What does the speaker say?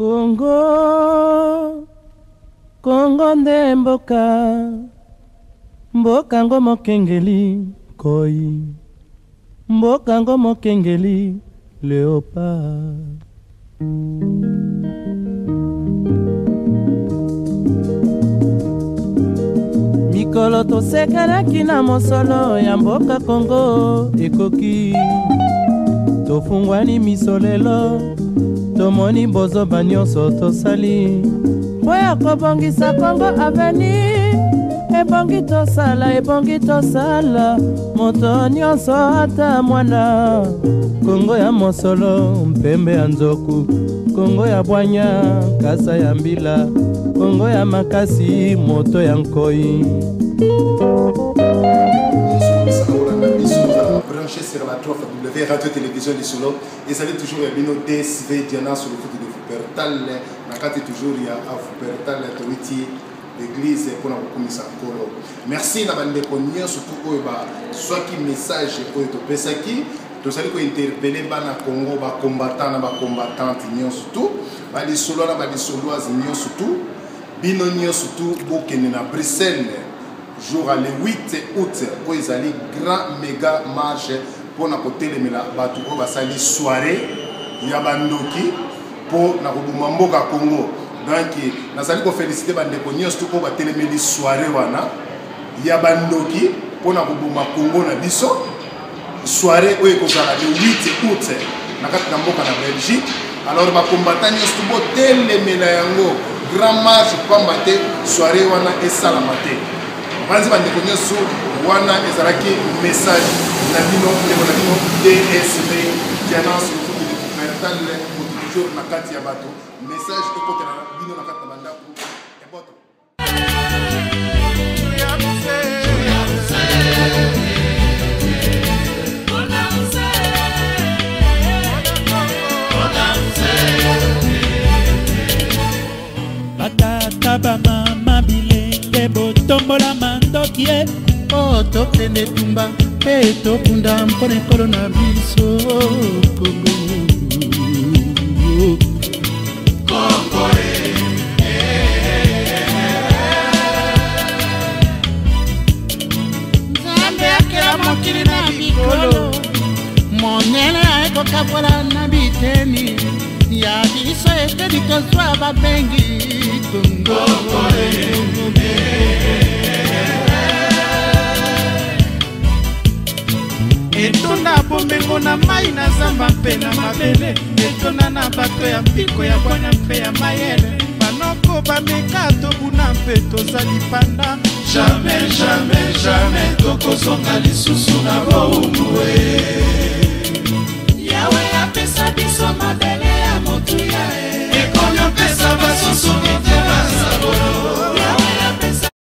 Congo, Congo nde mboka, mboka ngo mokengeli nkoi, mboka ngo mokengeli leopard. Mikolo tosekanaki na mosolo ya mboka Congo ekoki, tofungwani miso lelo, tomoni bozoba nyonso tosali mpo ya kobongisa Congo avenir. Ebongi tosala, ebongi tosala, moto nyonso ata mwana. Kongo ya mosolo, mpembe ya nzoku, Kongo ya bwanya, kasa ya mbila, Kongo ya makasi, moto ya nkoi. Branché sur la 3 W Radio Télévision Lisolo, ezali toujours ya bino DSV Diana sur le foot de Wuppertal, na kati toujours ya Wuppertal towiti l'église mpona kokumisa Nkolo. Merci na bandeko nyonso tu oyo bazwaki message oyo topesaki. Tozali kointerpele bana Congo, bacombattant na bacombattante nyonso tu, balisolo na balisoloise nyonso tu, bino nyonso tu bokende na Bruxelles jour le 8 août oyo ezali grand méga marche mpona kotelemela bato oyo basali soirée ya bandoki mpo na koboma mboka Congo. Donc nazali kofélicite bandeko nyonso tu oyo batelemeli soirée wana ya bandoki mpo na koboma Congo na biso. Soirée oyo ekozala le 8 août na kati na mboka na Belgique. Alors bacombattant nyonso tu botelemela yango, grand marche, pamba te soirée wana esalama te. Banzi bandeko nyonso, wana ezalaki message na bino, ndeko na bino DSV Diana Sulufutu de Wuppertal, moto toujours na kati ya bato. Message ekotela bino na kati na bandako eboto. Batata, bamama, bilenge, botombola mandoki e po tokende tumba mpe tokunda mpona ekolo na biso Kongo. Nzambe akela mokili na bikolo monene, ekokabola na biteni ya biso eteni tozwa babengi Kongo. Etonda bomengo na mai, na zamba mpe na mabele, etonda na bato ya mpiko, ya bwanya mpe ya mayele. Banoko bameka tobuna mpe toza lipanda. Jamais, jamais, jamais tokozonga lisusu na bowumbu e.